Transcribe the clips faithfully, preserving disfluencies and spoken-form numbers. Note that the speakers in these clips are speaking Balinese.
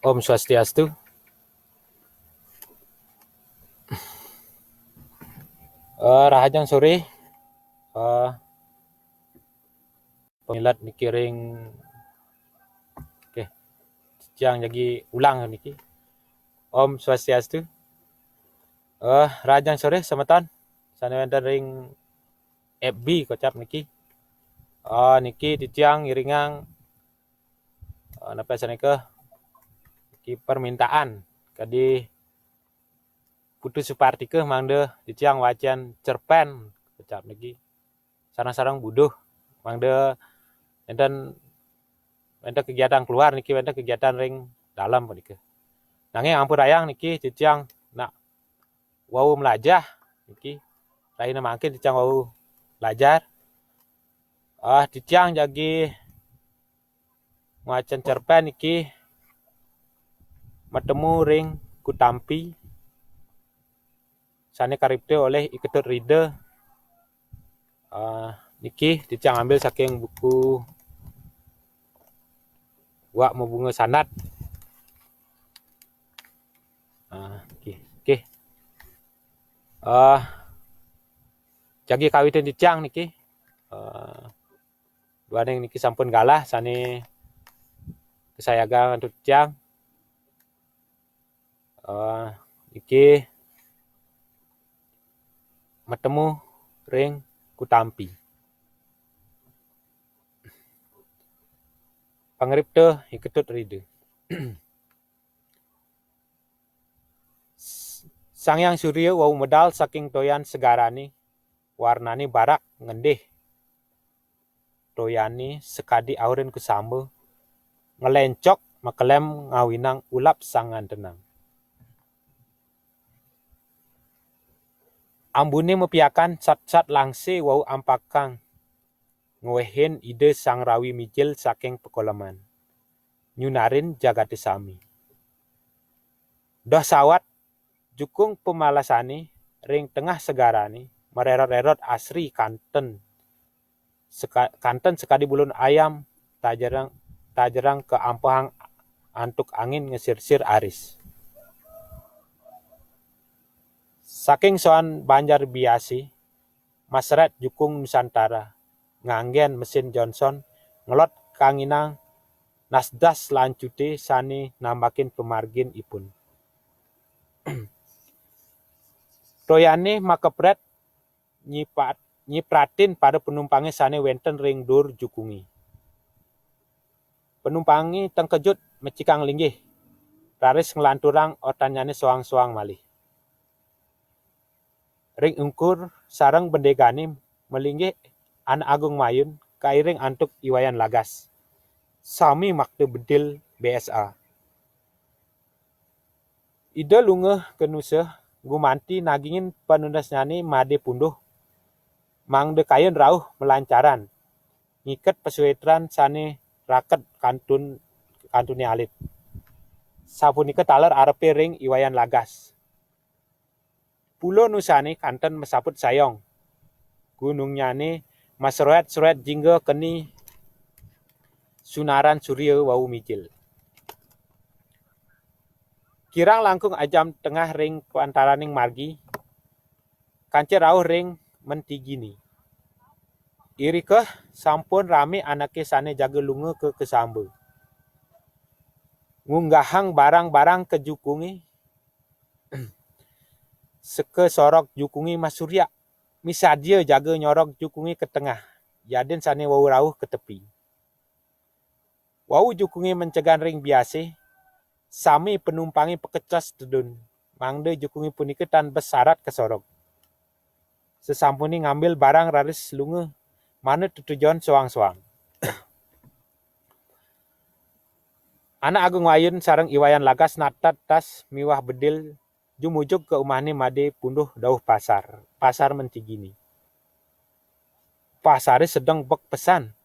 Om Swastiastu. Eh, rahajeng sore, eh, pamilet niki ring, oke, titiang jagi ulang niki. Om Swastiastu. Eh, rahajeng sore semeton sane wenten ring F B kocap niki. Eh, niki titiang ngiringang, eh, napa sanika, niki permintaan kadi Putu Supartika mangda titiang wacen cerpen kocap niki. Sareng-sareng buduh mangda enten, enten kegiatan keluar niki, enten kegiatan ring dalem punika. Nanging ampurayang niki titiang nak wau melajah niki. Rahina mangkin titiang wau lajar. Ah, titiang jagi ngwacen cerpen niki matemu ring Kutampi sane karipta olih I Ketut Rida. Ah, niki titiang ambil saking buku Wak Mabunga Sandat. Ah, niki. Nggih. Ah, jagi kawitin titiang niki. Ah, duaning niki sampun galah sane kasayagang antuk titiang. Eh, niki matemu ring Kutampi. Pangripta I Ketut Rida. Sang Hyang Surya wau medal saking toyan segarane, warnane barak ngendih. Toyane sakadi aurin kasamba, nglencok makelem ngawinang ulap sang ngantenang. Ambune mapiakan sat-sat langse wau ampakang ngwehin Ida Sang Rawi Mijil saking pakoleman, nyunarin jagate sami. Doh sawat jukung pamalasane ring tengah segarane, marerot-erot asri kanten seka-, kanten sakadi bulun ayam, tajereng, tajereng kaampehang antuk angin ngesirsir aris. Saking soan Banjar Biasi, maseret jukung Nusantara, nganggen mesin Johnson, ngelot kanginang nasdas lancute sane nambakin pamargin ipun. Toyane makepret nyipat-, nyipratin para panumpange sane wenten ring dur jukunge. Panumpange tengkejut mecikang linggih, raris nglanturang otannyane soang-soang malih. Ring ungkur sareng bendegane malinggih Anak Agung Mayun kairing antuk I Wayan Lagas. Sami makta bedil B S A. Ida lunga ka nusa gumanti nagingin panuntesnyane made punduh, mangda kayun rauh malancaran, ngiket pasuetran sane raket kantun, kantune alit. Sapunika taler arepe ring I Wayan Lagas. Pulo nusane kanten masaput sayong. Gunungnyane maseroet-seroet jingga keni sunaran surya wau mijil. Kirang langkung ajam tengah ring pantaraning margi, kancil rauh ring Mentigini. Irika sampun rame anake sane jaga lunga ka kasamba. Ngunggahang barang-barang ka jukunge, seka sorog jukunge masurya, misadia jaga nyorog jukunge ka tengah, yadin sane wau rauh ka tepi. Wau jukunge mencegan ring biase, sami panumpange pakecos tedun, mangda jukunge punika tan besarat ka sorog. Sasampune ngambil barang raris lunga, manut tetujon soang-soang. Anak Agung Wayun sareng I Wayan Lagas natat tas miwah bedil jumujug ka umahne made punduh dauh pasar, Pasar Mentigini. Pasare sedeng bek pesan.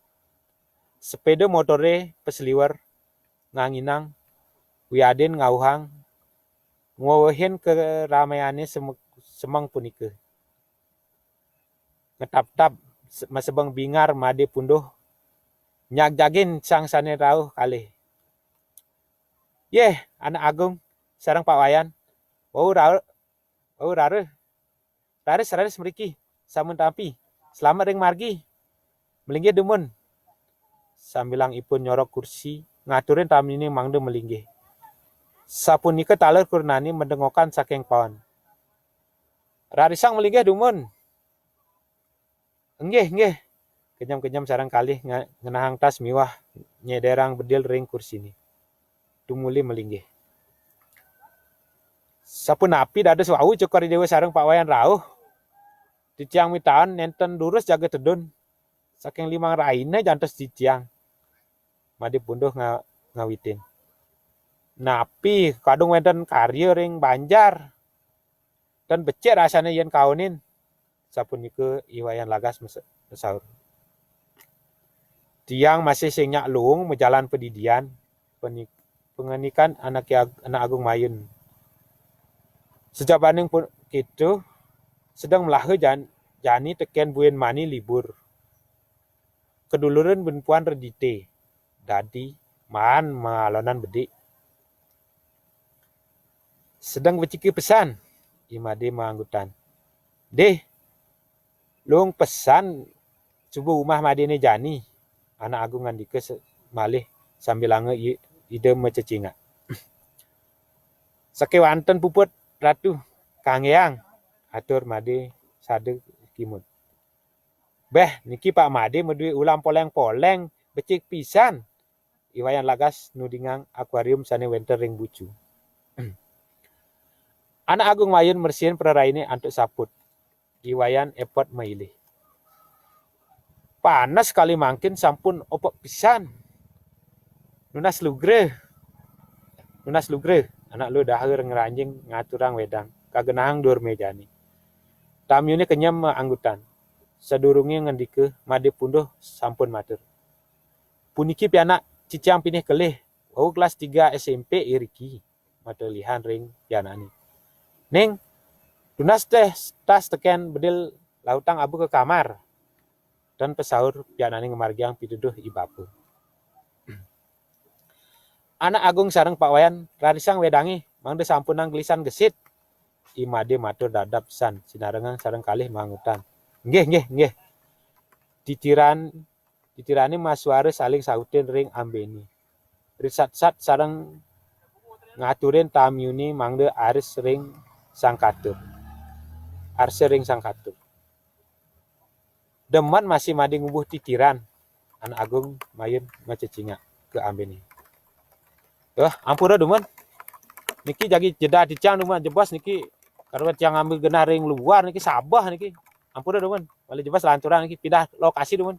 Sepeda motore pasliwer nganginang, wiadin ngauhang, ngwewehin keramayane seme-, semeng punika. Ngetaptap se-, masebeng bingar made punduh, nyagjagin sang sane rauh kalih. "Yeh, Anak Agung sareng Pak Wayan. Wau ra-, wau rareh. Raris, raris mriki. Sampun tampi. Slamet ring margi. Malinggih dumun." Sambilang ipun nyorok kursi, ngaturin tamuné mangda malinggih. Sapunika taler kurenane madengokan saking paon. "Rarisang malinggih dumun." "Nggih, nggih." Kenyem-kenyem sareng kalih nga-, ngenahang tas miwah nyederang bedil ring kursine. Tumuli malinggih. "Sapunapi dados wau?" cekor Déwa sareng Pak Wayan rauh. "Titiang mitaen nenten durus jaga tedun. Saking limang rahina jantos titiang." Madé Punduh nga-, ngawitin. "Napi kadung wenten karya ring banjar? Ten becik rasane yen kaonin." Sapunika I Wayan Lagas mese-, masaur. "Tiang masih sing nyak luung majalan padidian," pani-, pangenikan Anak Ag-, Anak Agung Mayun. Sajabaning pun-, kitu, sedeng melaha jan-, jani teken buin mani libur. Keduluran ben puan redite, dadi maan malonan bedik. "Sedeng beciki pesan?" I Madé maanggutan. "Dih, luung pesan suba umah madéné jani," Anak Agung ngandika se-, malih sambilanga i-, ida macecingak. "Sakéwanten puput, Ratu, kanggeang," atur Madé sada kimud. "Béh, niki Pak Madé madué ulam poleng-poleng, becik pisan." I Wayan Lagas nudingang akuarium sané wénten ring bucu. Anak Agung Mayun mresihin prarainé antuk saput. I Wayan epot mailih. "Panes kali mangkin sampun opek pisan. Nunas lugra. Nunas lugra." Anak Luh Daha ngranjing ngaturang wedang, kagenahang duur méjané. Tamuné kenyem maanggutan. Sadurungé ngandika, Madé Punduh sampun matur. "Puniki pianak cicing pinih kelih, wau kelas tiga S M P iriki," matelihan ring pianakné. "Ning, tunas deh tas teken bedil lautang aba ka kamar," tan pasaur pianakné ngamargiang pituduh i bapa. "Anak Agung sareng Pak Wayan rarisang wedangé, mangda sampunang gelisan gesit." I Madé matur dadap pisan, sinarengang sareng kalih maanggutan. "Nggih, nggih, nggih." Titiran, titirané masuara saling sautin ring ambéné. Risatsat sareng ngaturin tamuné mangda aris ring sangkatur. Arsa ring sangkatur. "Demen masih Madé ngubuh titiran?" Anak Agung Mayun macecingak ka ambéné. "Duh, ampura dumun. Niki jagi jeda titiang dumun, jebos niki, karena tiang ngambil genah ring luar niki, sabeh niki. Ampura dumun, malih jebos lanturang niki, pindah lokasi dumun."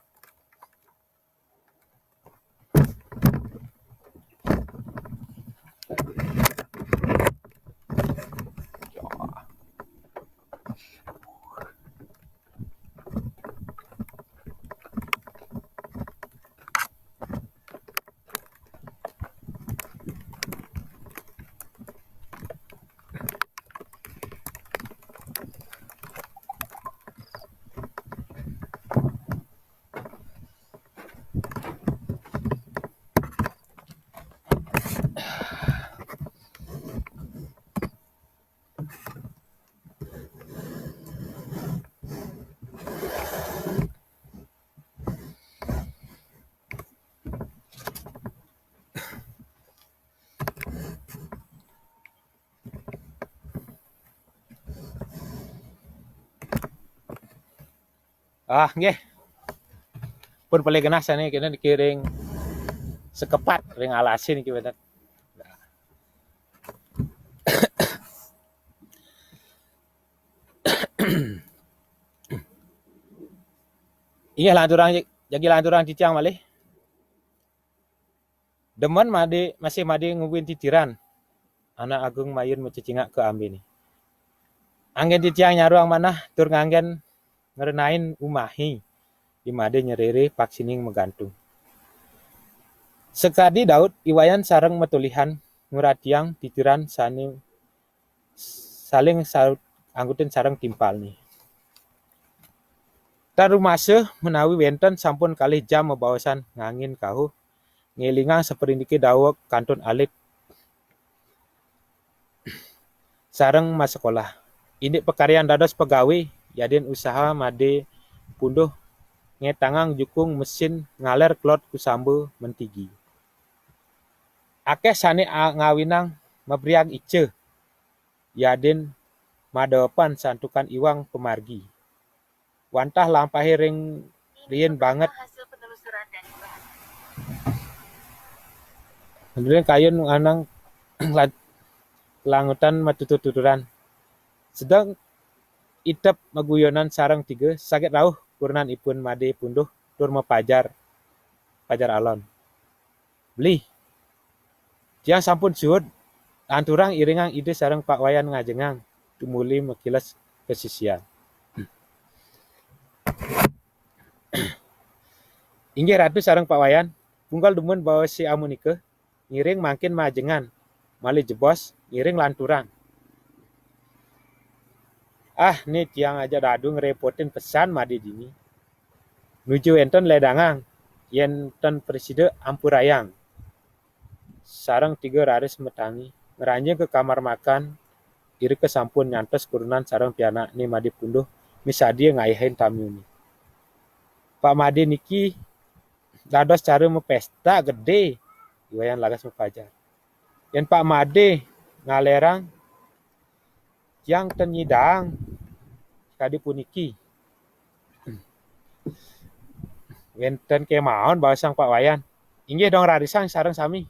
Ah, nggih. Pun pelih genah sané kena dikiring sekepat ring alasé niki wénten. Inggih lanturang, jagi lanturang cicing malih. Demen Madé, masih Madé ngubuhin titiran. Anak Agung Mayun macecingak ka ambéné. Anggén titiang nyaruang manah tur nganggén ngrenain umahé. I Madé nyerere paksining magantung. Sakadi Daud, I Wayan sareng matolihan nguratiang titiran sané saling sa-, anggutin sareng timpalné. Tan rumasa menawi wénten sampun kalih jam mabaosan ngangin kauh, ngélingang saperindike daweg kantun alit sareng masekolah. Indik pakaryan dados pagawi, yadin usaha Made Punduh ngetangang jukung mesin ngaler kelod kusamba mentigi. Akeh sane a-, ngawinang mabriag ica, yadin madepan santukan iwang pamargi. Wantah lampahe ring riin banget. Ring kayun anang la-, langutan matutur-tuturan. Sedeng itep maguyonan sareng tiga, saget rauh kurenan ipun Made Punduh tur mapajar, pajar alon. Beli. Tiang sampun suud, lanturang iringang Ida sareng Pak Wayan ngajengang tumuli makiles kasisian. Inggih Ratu sareng Pak Wayan, punggal dumun baos amunika, ngiring mangkin majengan, malih jebos, ngiring lanturang. Ah, ni tiang ajak dadu ngrepotin pesan Made dini. Nuju wenten ledangang, yen ten prasida ampurayang. Sareng tiga raris matangi, ngranjing ka kamar makan, irika sampun nyantos kurenan sareng pianakne Made Punduh misadia ngayahin tamune. Pak Made niki dados cara mapesta gede, I Wayan lakas mapajar. Yen Pak Made ngalerang, tiang ten nyidang kadi puniki. Wenten kemawon baosang Pak Wayan. Inggih dong rarisang sareng sami.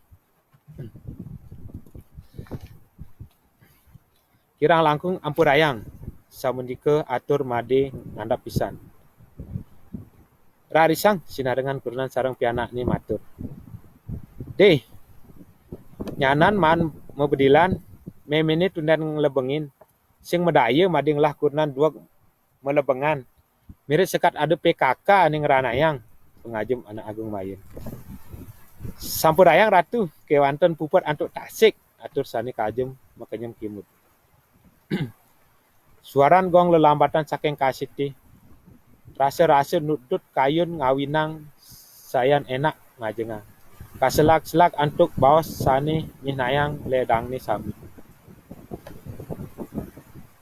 Kirang langkung ampurayang, samundika atur Made ngandap pisan. Rarisang sinarengan kurenan sareng pianakne matur. Deh, nyanan maan mabedilan, memene tunden nglebengin, sing madaya Made ngelah kurenan dueg malebengan. Mirib sekat ada P K K ane ngranayang, pangajem Anak Agung Mayun. Sampurayang Ratu, kewanten puput antuk tasik, atur sane kajem makenyem kimud. Suaran gong lelambatan saking kasite, rasa-rasa nudut kayun ngawinang sayan enak ngajengang. Kaselak-selak antuk baos sane nyihnayang ledangne sami.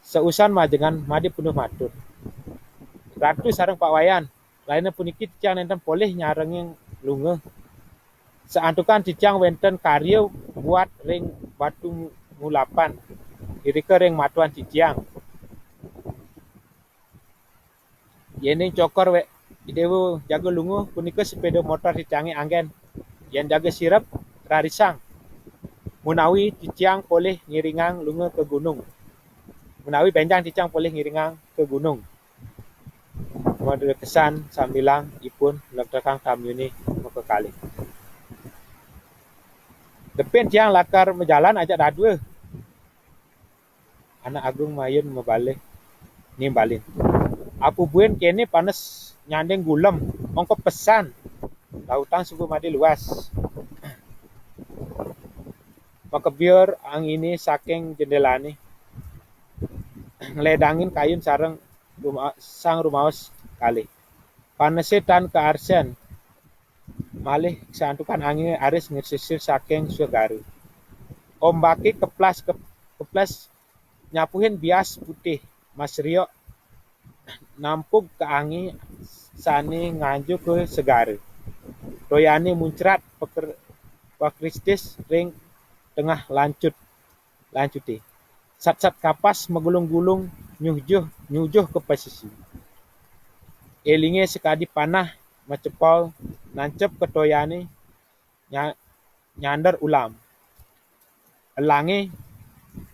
Sausan majengan Made Punduh matur, "Ratu sareng Pak Wayan, rahina puniki titiang nenten polih nyarengin lunga. Santukan titiang wenten karya buat ring Batu Mulapan, irika ring matuan titiang. Yening cokor we-, Idewa jaga lunga, punika sepeda motor titiange anggen. Yen jaga sirep, rarisang. Menawi titiang polih ngiringang lunga ke gunung. Menawi benjang titiang polih ngiringang ke gunung." Made kesan sambilang ipun nektekang tamune makakalih. "Depin tiang lakar majalan ajak dadua." Anak Agung Mayun mabalih, nimbalin, "Apa buin kene panes nyanding gulem, mongko pesan, lautang suba made luas." Makebiur angine saking jendelane, ngledangin kayun sareng ruma-, sang rumaos kalih. Panese tan kaarsen, malih santukan angine aris ngisisir saking segara. Ombake keplas, kep-, keples nyapuhin bias putih, masriok nampug ka angi sane nganju ka segara. Toyane muncrat peker-, pakristis ring tengah lancut, lancute. Sat-sat kapas magulung-gulung nyujuh, nyujuh ka pasisi. Elinge sakadi panah macepol nancep ka toyane nya-, nyander ulam. Elange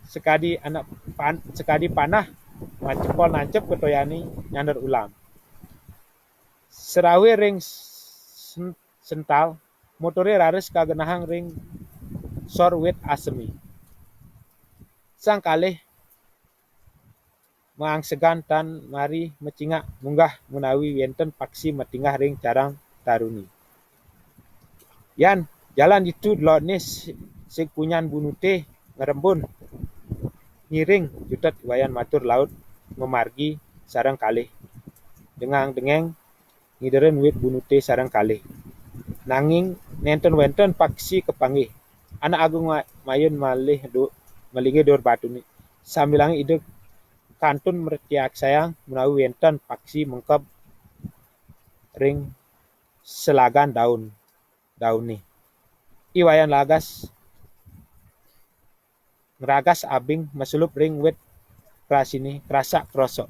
sakadi anak pan-, sakadi panah macepol nancep ka toyane nyander ulam. Serawe ring sen-, sental, motore raris kagenahang ring sor wit asemi. Sang kalih maangsegan tan mari macingak munggah menawi wenten paksi matinggah ring carang taruni. Yan, jalan ditu delodne si-, sing punyan bunute ngrembun ngiring, jutet Wayan matur laut mamargi sareng kalih. Dengang-dengeng ngiderin wit bunute sareng kalih. Nanging nenten wenten paksi kapanggih. Anak Agung Ma-, Mayun malih du-, malinggih duur batune. sambilanga ida kantun mretiaksayang menawi wenten paksi mengkeb ring selagan daun, daune. I Wayan Lagas ngragas abing maselup ring wit prasini krasak krosok.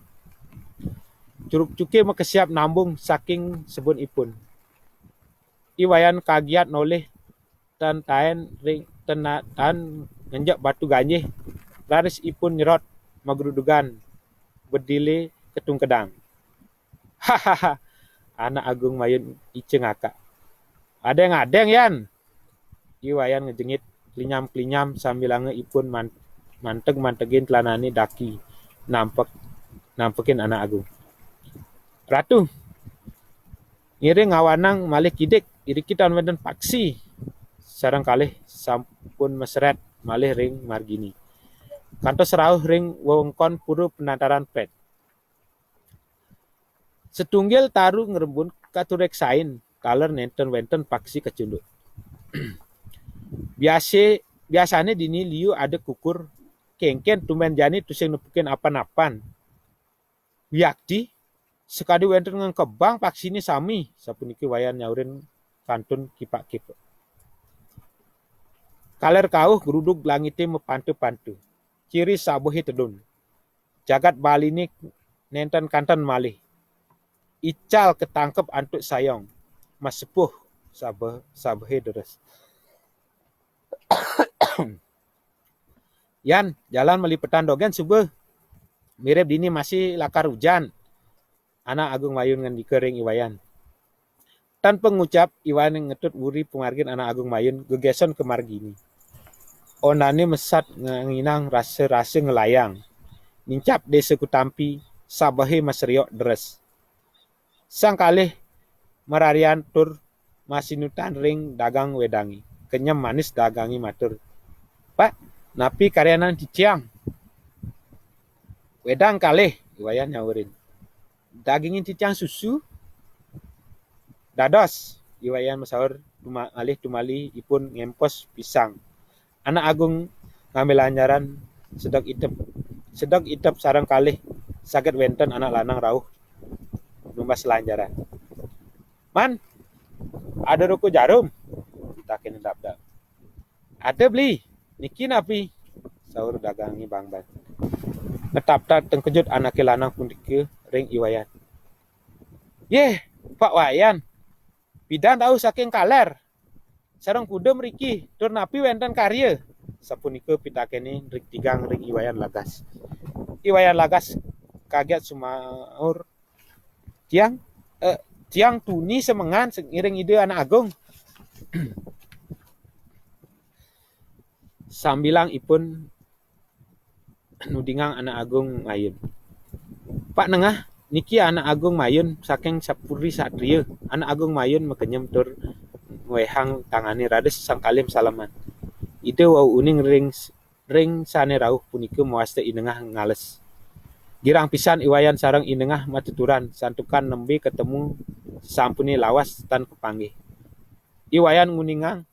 Curuk-cuke makesiab nambung saking sebun ipun. I Wayan kagiat nolih tan taen ring tena-, tan ngenjek batu ganjih, raris ipun nyerot magrudugan bedile ketungkedang. Hahaha. Anak Agung Mayun ica ngakak. Adeng-adeng, Yan. I Wayan ngejengit klinyam-klinyam sambilanga ipun man-, manteg-mantegin telanane daki nampek, nampekin Anak Agung. Ratu, ngiring ngawanang malih kidik, iriki tan wenten paksi. Sareng kalih sampun mesret malih ring margini. Kantos rauh ring wewengkon pura penataran pet. Setunggil taru ngrembun katureksain taler nenten wenten paksi kacunduk. Biase, biasane dini liu ada kukur, kengken tumben jani tusing nepukin apan-apan. Wiakti, sakadi wenten ngengkebang paksine sami, sapuniki Wayan nyaurin kantun kipak-kipek. Kaler kauh grudug langite mapanta-panta. Ciri sabehe tedun. Jagat Baline nenten kanten malih. Ical katangkep antuk sayong. Masepuh sabe-, sabehe deres. Yan, jalan malipetan dogen suba. Mirib dini masih lakar ujan. Anak Agung Mayun ngandika ring I Wayan. Tanpa ngucap, I Wayan ngetut wuri pamargin Anak Agung Mayun gegeson ka margini. Ondane mesat nganginang rasa-rasa ngelayang. Nincap desa Kutampi, sabehe masriok deres. Sang kalih mararian tur masinutan ring dagang wedange. Kenyem manis dagange matur, "Pak, napi karyanan titiang?" "Wedang kalih," I Wayan nyaurin. "Dagingin titiang susu?" "Dados," I Wayan masaur tuma-, alih tumali ipun ngempos pisang. Anak Agung ngambil lanjaran sedek itep. Sedek itep sareng kalih saget wenten anak lanang rauh numbas lanjaran. "Man, ada ruko jarum?" ditaken Dabdab. "Ada, Beli. Niki napi?" saur dagange bangban. Ngetaptak tengkejut anake lanang punika ring I Wayan. "Yeh, Pak Wayan, pidan rauh saking kaler. Sareng kuda mriki, tur napi wenten karya?" sapunika pitakene ring tigang ring I Wayan Lagas. I Wayan Lagas kaget sumaur, "Tiang, eh, tiang tuni semengan se-, ngiring Ida Anak Agung." Sambilang ipun nudingang Anak Agung Mayun. "Pak Nengah, niki Anak Agung Mayun saking Sapuri Satria." Anak Agung Mayun makenyem tur ngwehang tangane raris sang kalih saleman. Ida wau uning ring, ring sane rauh punika mawasta I Nengah ngales. Girang pisan I Wayan sareng I Nengah matuturan santukan nembe katemu sasampune lawas tan kapanggih. I Wayan nguningang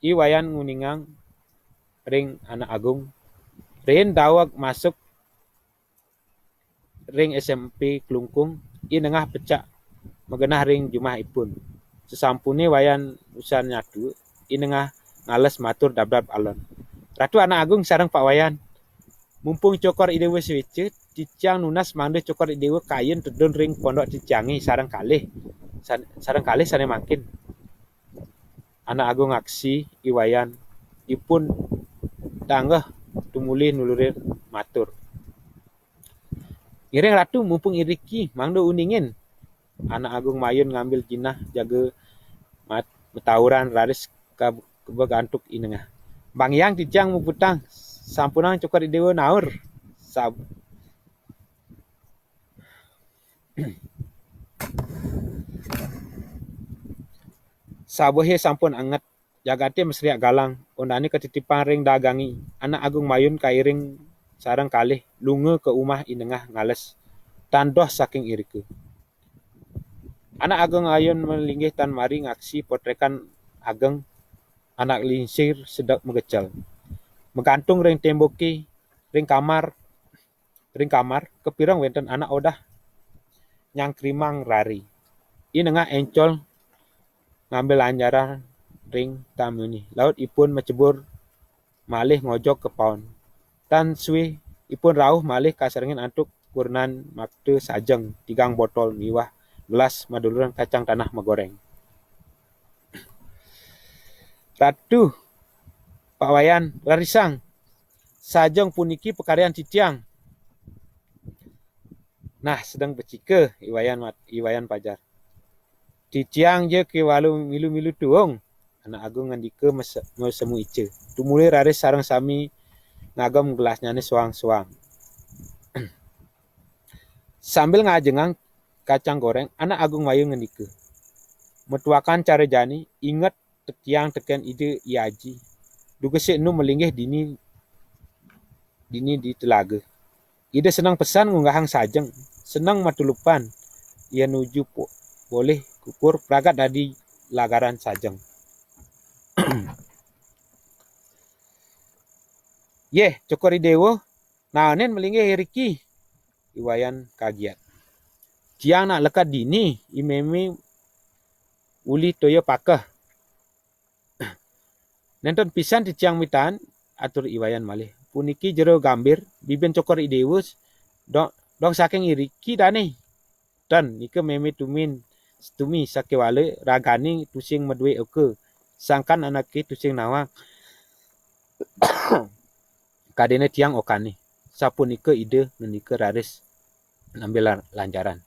I Wayan nguningang ring Anak Agung. Riin daweg masuk ring S M P Klungkung, I Nengah pecak magenah ring jumah ipun. Sasampune Wayan usan nyatu, I Nengah ngales matur dabdab alon. "Ratu Anak Agung sareng Pak Wayan, mumpung Cokor I Dewa sueca, titiang nunas mangda Cokor I Dewa kayun tedun ring pondok titiange sareng kalih, san-, sareng kalih sane mangkin." Anak Agung ngaksi I Wayan, ipun tanggeh tumuli nulurin matur. "Ngiring Ratu, mumpung iriki, mangda uningin." Anak Agung Mayun ngambil jinah jaga mat-, matauran raris ka-, kebeg antuk I Nengah. "Bang Hyang titiang muputang, sampunang Cokor I Dewa naur." Sab-, sabehe sampun anget, jagate masriak galang, ondane katitipang ring dagange, Anak Agung Mayun kairing sareng kalih lunga ka umah I Nengah ngales, tan doh saking irika. Anak Agung Mayun malinggih tan mari ngaksi potrekan ageng anak lingsir sedek magecel. Magantung ring temboke, Ring kamar, ring kamar, kepireng wenten anak odah nyangkrimang rari. I nengah encol ngambil lanjaran ring tamuni. Laut ipun macebur malih ngojog ke paon. Tan suwi ipun rauh malih kasarengin antuk kurenan makta sajeng tigang botol miwah gelas maduluran kacang tanah magoreng. "Ratu, Pak Wayan, rarisang. Sajeng puniki pakaryan titiang." "Nah, sedeng becika," I Wayan mat-, I Wayan pajar. "Titiang ja kewala milu-milu tuung," Anak Agung ngandika mese-, masemu ica. Tumuli raris sareng sami ngagem gelasnyane suang-suang. Sambil ngajengang kacang goreng, Anak Agung Mayun ngandika, "Metuakan cara jani, inget titiang teken Ida I Aji. Dugasih enu malinggih dini, dini di telaga. Ida seneng pesan ngunggahang sajeng, seneng matulupan. Yen nuju po-, polih kukur pragat dadi lagaran sajeng." "Yeh, Cokor I Dewa, naenin malinggih iriki?" I Wayan kagiat. "Tiang nak lekad dini, i meme uli toya pakeh." "Nenten pisan titiang mitaan," atur I Wayan malih. "Puniki jero gambir, bibin Cokor I Dewa, dong, dong saking iriki dane." "Ten, nika meme tumin, tumi sakewala ragane tusing madue oka, sangkan anake tusing nawang. Kadene tiang okane." Sapunika Ida ngandika raris nambil la-, lanjaran.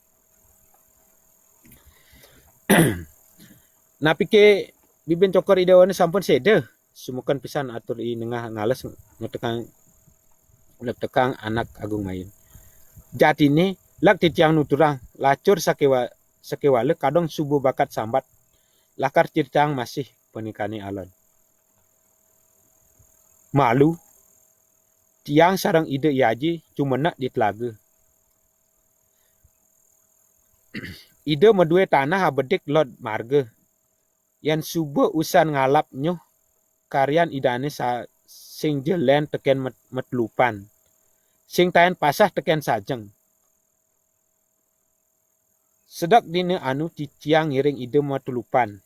"Napike bibin Cokor I Dewane sampun seda?" sumuken pisan atur I Nengah ngales ngetekang, ngetekang Anak Agung Mayun. "Jatine, leg titiang nuturang, lacur sakewa-, sakewala kadong suba bakat sambat, lakar critang masih," panikane alon. "Malu, tiang sareng Ida I Aji cumenek di telaga. Ida madue tanah abedik lod marga. Yen suba usan ngalap nyuh, karyan Idane sa-, sing jelen teken met-, matulupan. Sing taen pasah teken sajeng. Sedek dina anu titiang ngiring Ida matulupan.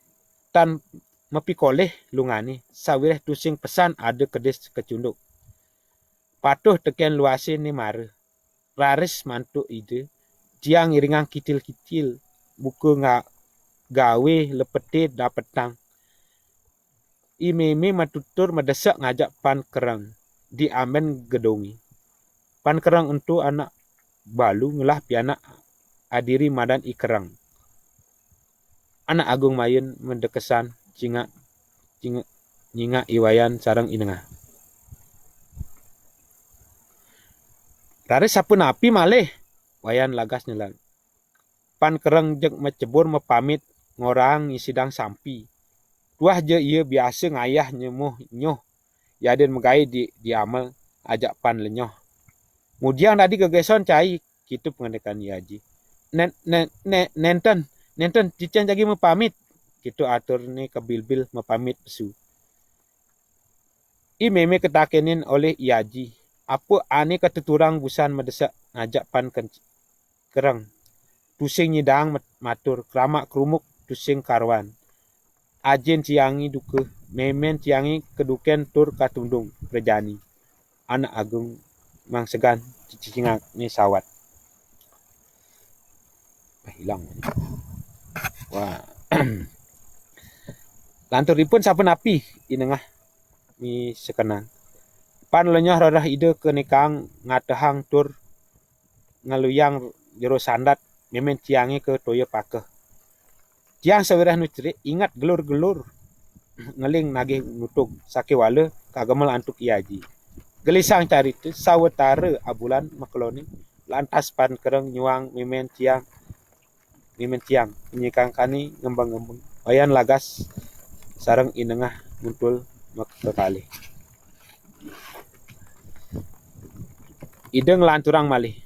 Tan mapikolih lungane, sawireh tusing pesan ada kedis kecunduk. Patuh teken luase ne mara. Raris mantuk Ida, tiang ngiringang kitil-kitil, buka nga-, gawe lepete dapetang. I meme matutur madesek ngajak Pan Kereng di amben gedonge. Pan Kereng ento anak balu ngelah pianak adiri madan I Kereng." Anak Agung Mayun madekesan cingak, cingak, nyingak I Wayan sareng I Nengah. "Raris sapunapi malih?" Wayan lagas nyelag. "Pan Kereng jeg macebur mapamit ngorahang ngisidang sampi. Tuah ja ia biasa ngayah nyemuh nyuh, yadin magae di, di amel ajak Pan Lenyoh. Ngudiang dadi gegeson cai," kitu pangandikan I Aji. "Nen-, nen-, nen-, nenten, nenten, titiang jagi mapamit," kitu aturne kabilbil mapamit pesu. I meme katakenin olih I Aji, apa ane katuturang busan madesek ngajak Pan Ken-, Kereng. Tusing nyidang mat-, matur, kramak krumuk tusing karuan. "Ajin tiange duka, memen tiange kaduken tur katundung prajani." Anak Agung mangsegan cicingakne sawat. Eh, hilang. Wah. "Lantur ipun sapunapi?" I Nengah misekenan. "Pan Lenyoh rereh Ida kanikang ngatehang tur ngeluyang jero sandat, memen tiange ka toya pakeh. Tiang sawireh nu cerik, ingat gelur-gelur ngeling nagih nutug, sakewala kagemel antuk I Aji. Gelisang carita, sawatara abulan makeloni, lantas Pan Kereng nyuang memen tiang, memen tiang," nyingakne ngembeng-ngembeng. Wayan lagas sareng I Nengah muntul makakalih. Ida nglanturang malih,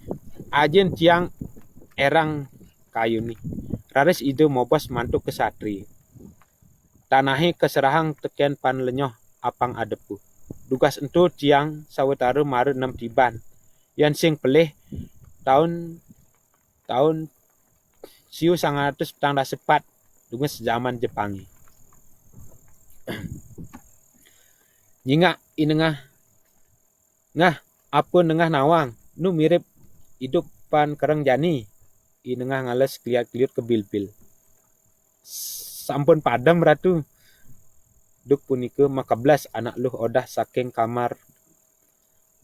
"Ajin tiang erang kayune." Raris Ida mobos mantuk ksatria. "Tanahe kaserahang teken Pan Lenyoh apang adepa. Dugas ento tiang sawetara mara enem tiban. Yan sing pelih taun, taun siu sangang atus petang dasa pat, dunges jaman Jepangé. Nyingak i nengah, "Ngah, apa nengah nawang? Nu mirip idup pan kereng jani?" I nengah ngales keliat-keliut kebilbil. "Sampun padem, Ratu." Duk punika makeblas anak luh odah saking kamar.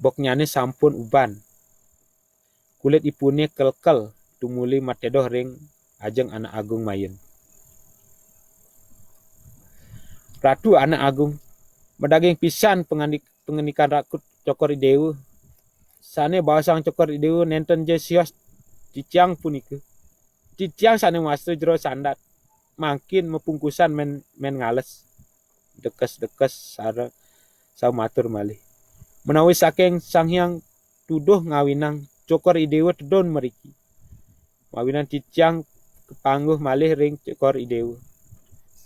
Boknyané sampun uban. Kulit ipuné kelkel tumuli matedoh ring ajeng Anak Agung Mayun. "Ratu Anak Agung, madaging pisan pangandik-, pangandikan Rakut Cokor I Déwa. Sané baosang Cokor I Déwa nénten ja sios titiang punika. Titiang sané mawasta jero sandat. Mangkin mapungkusan mén, mén ngales." Dekes-dekes sara saumatur malih. "Menawi saking Sang Hyang tuduh ngawinang Cokor I Déwa tedun mriki. Mawinan titiang kapangguh malih ring Cokor I Déwa.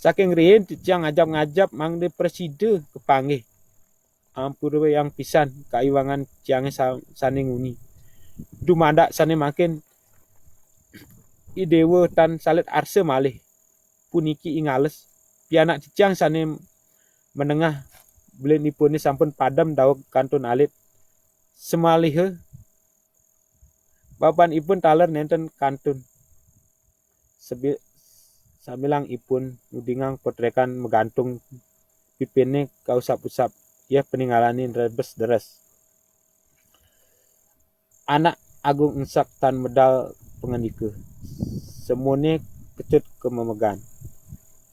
Saking riin titiang ngajap-ngajap mangda prasida kapanggih. Ampurayang pisan kaiwangan tiangé sa-, sané nguni. Dumadak sané mangkin I Déwa tan salit arsa malih. Puniki I Ngales, pianak titiang sané menengah, bilinipuné sampun padem daweg kantun alit. Samaliha bapanipun taler nénten kantun. Sebi-, sambilangipun nudingang potrékan magantung, pipiné kausap-usap, yéh paningalané nrebes-deres." Anak Agung Engsek tan medal pangandika. Semuanya kecut kamemegan.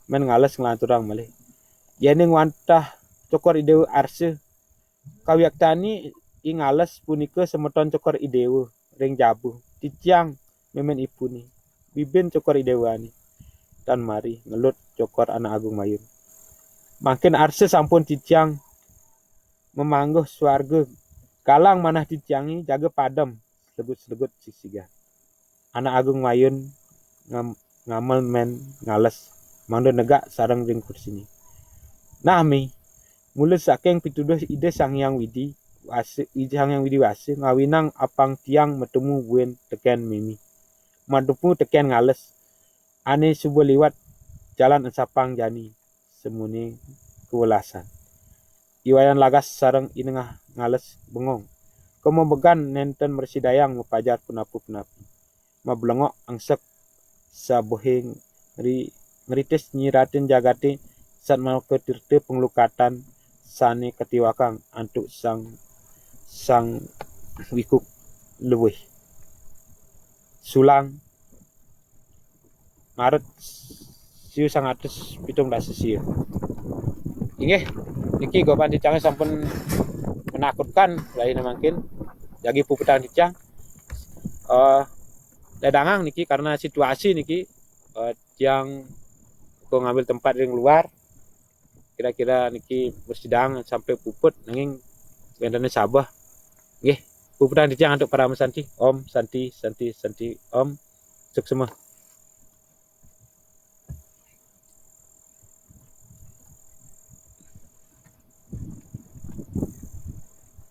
Mén Ngales nglanturang malih. "Yéning wantah Cokor I Déwa arsa, kawiaktané I Ngales punika semeton Cokor I Déwa ring Jabu. Titiang mémén ipuné, bibin Cokor I Déwané." Tan mari ngelut Cokor Anak Agung Mayun. "Mangkin arsa sampun titiang mamangguh swarga, galang manah titiangé jaga padem," slegut-slegut sigsigan. Anak Agung Mayun ngam-, ngamel Mén Ngales mangda negak sareng ring kursiné. "Nah, Mi, mula saking pituduh Ida Sang Hyang Widi Wasa, Ida Sang Hyang Widi Wasa ngawinang apang tiang matemu buin tekén Mémi. Matemu tekén Ngales. Ané suba liwat jalan Ensapang jani," semuanya kawelasan. I Wayan Lagas sareng I Nengah Ngales bengong. Kamemegan nénten mrasidayang mapajar punapa-punapi. Mabléngok engsek sabuhing ngri-, ngritis nyiratin jagaté satmaka tirta panglukatan sané katiwakang antuk sang, sang wikuk luwih. Sulang Maret siu sangatus pitung dasa siu. Inggih, niki goban titiangé sampun menakutkan, lain mangkin jagi puputang titiang. Eh, ledangang niki karena situasi niki, eh, tiang ko ngambil tempat ring luar. Kira-kira niki mesti dang sampai puput nanging wénten sabeh. Nggih, puputang titiang antuk parama santi. Om Santi, Santi, Santi, Om. Suksma.